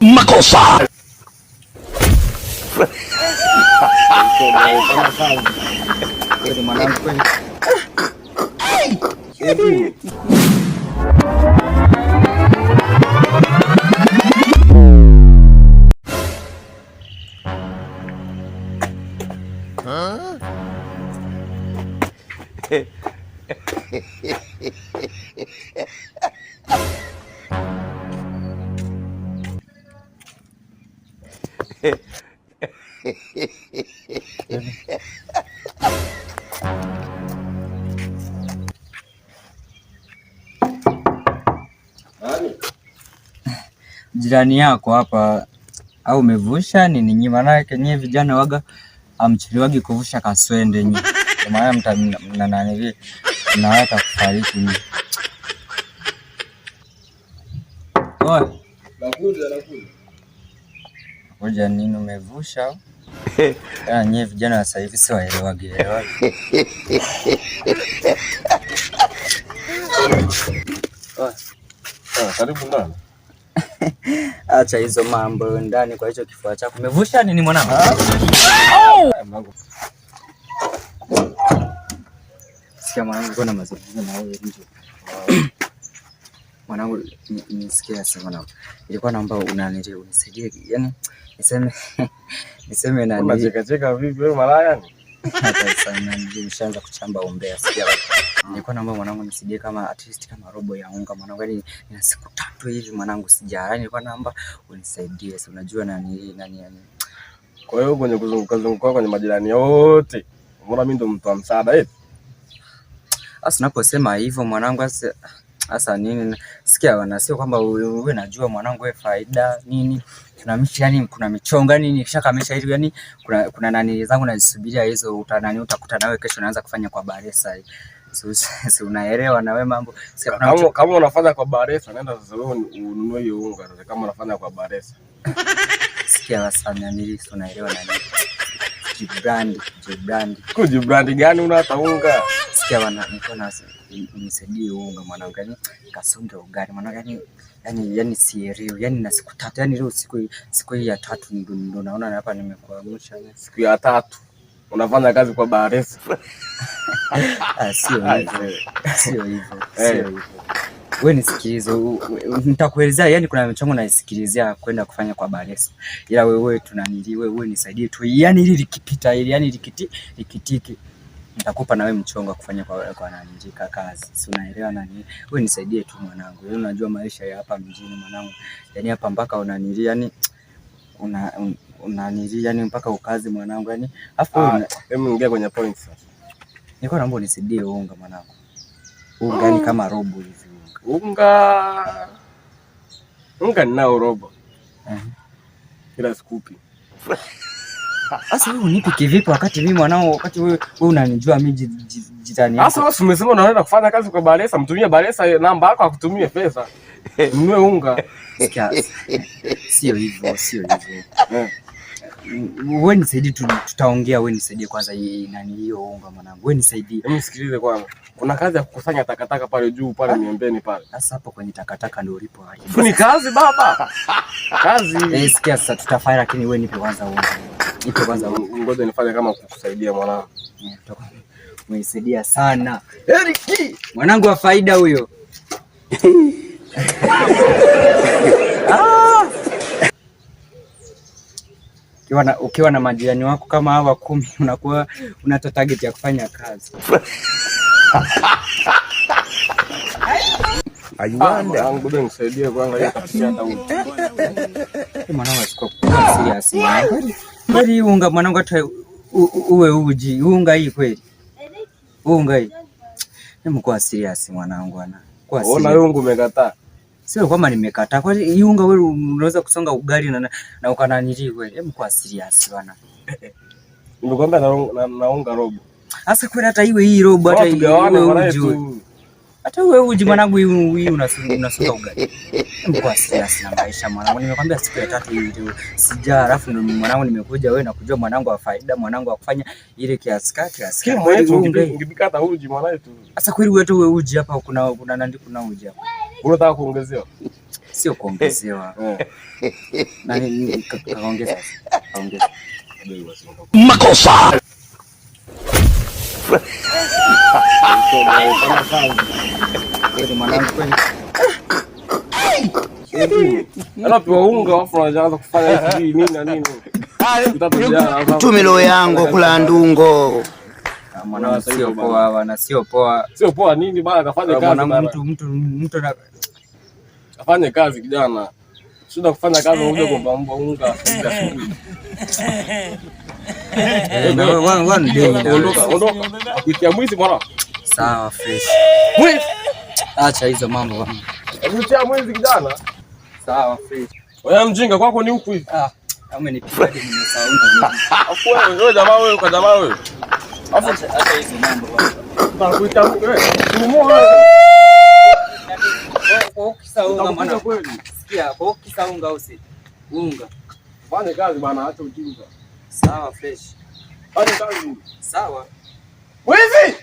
Makosa. Mwanangu kweli. Jirani yako hapa au umevusha nini? Nyi maana nyie vijana waga amchiliwagi kuvusha kaswende nyi, kwa maana mta mna nani hivi mnaweza kufariki nyi. Oe, Nakuja, nakuja. kuja nini umevusha? Nyie vijana wa sasa hivi si waelewagi elewagi. Oe, Ah, karibu ndani. acha hizo mambo ndani kwa hicho kifua chako. Umevusha nini mwanangu? Ah, mlango. Sikia mwanangu, kuna mazungumzo na wewe nje. Mwanangu, nisikie sasa mwanangu. Nilikuwa naomba unanili unisaidie, yani niseme niseme nani Unacheka cheka vipi wewe malaya ni? Hata sana nishaanza kuchamba umbea. Sikia baba. Nilikuwa naomba mwanangu nisaidie kama at least kama robo ya unga mwanangu, yani nina siku 3 hivi mwanangu sijala. Yani nilikuwa naomba unisaidie, si unajua nani nani yani. Kwa hiyo kwenye kuzunguka zunguka kwenye majirani wote, umeona mimi ndo mtu wa msaada eti? Sasa unaposema hivyo mwanangu, sasa nini? Sikia bwana, sio kwamba wewe najua mwanangu wewe faida nini. Tuna michi yani kuna michonga nini kishakamisha hivi yani kuna nani zangu nazisubiria hizo uta nani utakuta nawe kesho naanza kufanya kwa Baresa. Si unaelewa na wewe mambo. Sikia kuna Kama unafanya kwa Baresa, nenda sasa wewe ununue hiyo unga sasa kama unafanya kwa Baresa. Sikia sasa nani si unaelewa nani? Jibrand, jibrand. Kujibrand gani una hata unga? Sikia bwana, niko na unisaidie unga mwanangu, yani kasonge ugali mwanangu, yani sielewi, yani na siku 3, yani leo siku hii ya tatu ndo naona hapa nimekuamsha. Siku ya tatu unafanya kazi kwa Baresa. Ah, sio hivyo, sio hivyo, sio hivyo. Wewe nisikilize, nitakuelezea, yani kuna michongo naisikilizia kwenda kufanya kwa Baresa, ila wewe tunanili wewe nisaidie tu, yani ili likipita ili yani likitiki nitakupa na wewe mchongo wa kufanya kwa nani njika kazi. Si unaelewa nani? Wewe nisaidie tu mwanangu. Wewe unajua maisha ya hapa mjini mwanangu. Yani hapa mpaka unanili yani unanili yani mpaka ukazi mwanangu yani. Afu Ah, hebu ingia kwenye point sasa. Nilikuwa naomba unisaidie unga mwanangu. Unga ni kama robo hivi unga. Unga. Unga ninao robo. Ila sikupi. Sasa wewe unipi kivipi wakati mimi mwanao, wakati wewe unanijua mimi jirani yako. Sasa wewe umesema unaenda kufanya kazi kwa Baresa, mtumie Baresa namba yako akutumie pesa. Nunue unga. Sikia, sio hivyo, sio hivyo. Wewe nisaidie tu, tutaongea. Wewe nisaidie kwanza hii nani hiyo unga mwanangu. Wewe nisaidie. Hebu nisikilize kwanza. Kuna kazi ya kukusanya takataka pale juu pale miembeni pale. Sasa hapo kwenye takataka ndio ulipo hali. Ni kazi baba. Kazi. Sikia sasa tutafanya, lakini wewe nipe kwanza unga. Nipe kwanza unga. Ngoja nifanye kama kukusaidia mwanangu. Umenisaidia sana. Eriki, mwanangu wa faida huyo. Ukiwa na majirani wako kama hawa 10 unakuwa una target ya kufanya kazi. I wonder. Mwanangu, bado nisaidie kwanza hiyo kafikia hata huko. Mwanangu asikuwa serious. Kweli unga mwanangu hata uwe uji, unga hii kweli. Unga hii. Hebu kuwa serious mwanangu ana. Kuwa Ona serious. wewe unga umekataa. Sio kwamba nimekataa. Kwani hii unga wewe unaweza kusonga ugali na ukananili kweli. Hebu kuwa serious bwana. Nimekwambia naunga robo. Sasa kweli hata iwe hii robo hata Watu gawane iwe mara uji. yetu. Hata wewe uji mwanangu, hii unasonga ugali. Hebu kuwa serious na maisha mwanangu. Nimekwambia siku ya 3 hii ndio sija, alafu ndio mwanangu nimekuja wewe na kujua mwanangu wa faida, mwanangu wa kufanya ile kiasi kati kiasi. Kile Kweli mwetu unga hii. ungepika hata uji mwanangu. Sasa kweli wewe tu wewe uji hapa kuna nandi kuna uji hapa. Unataka kuongezewa? Sio kuongezewa. Nani kaongeza? Kaongeza. Makosa. Mwanangu kweli. Anapewa unga afu anaanza kufanya hivi nini na nini. Mtume roho yangu kula ndungo. Mwanangu sio poa bwana, sio poa. Sio poa nini bana, kafanye kazi mwanangu. Mtu afanye kazi kijana. Shida kufanya kazi unakuja kuomba unga asubuhi. Ondoka, ondoka. Kuitia mwizi mwana. Sawa fresh. Mwizi. Acha hizo mambo bwana. Kuitia mwizi kijana. Sawa fresh. Wewe mjinga kwako ni huku hivi. Ah, umenipiga hadi nimesahau mimi. Afu wewe jamaa wewe kwa jamaa wewe. Afu acha hizo mambo bwana. Tutakuita wewe. Tumuoa. Kwa kisa unga mwana. Kweli. Sikia, kwa kisa unga au si? Unga. Fanya kazi bana, acha ujinga. Sawa fresh. Fanya kazi. Sawa. Mwizi!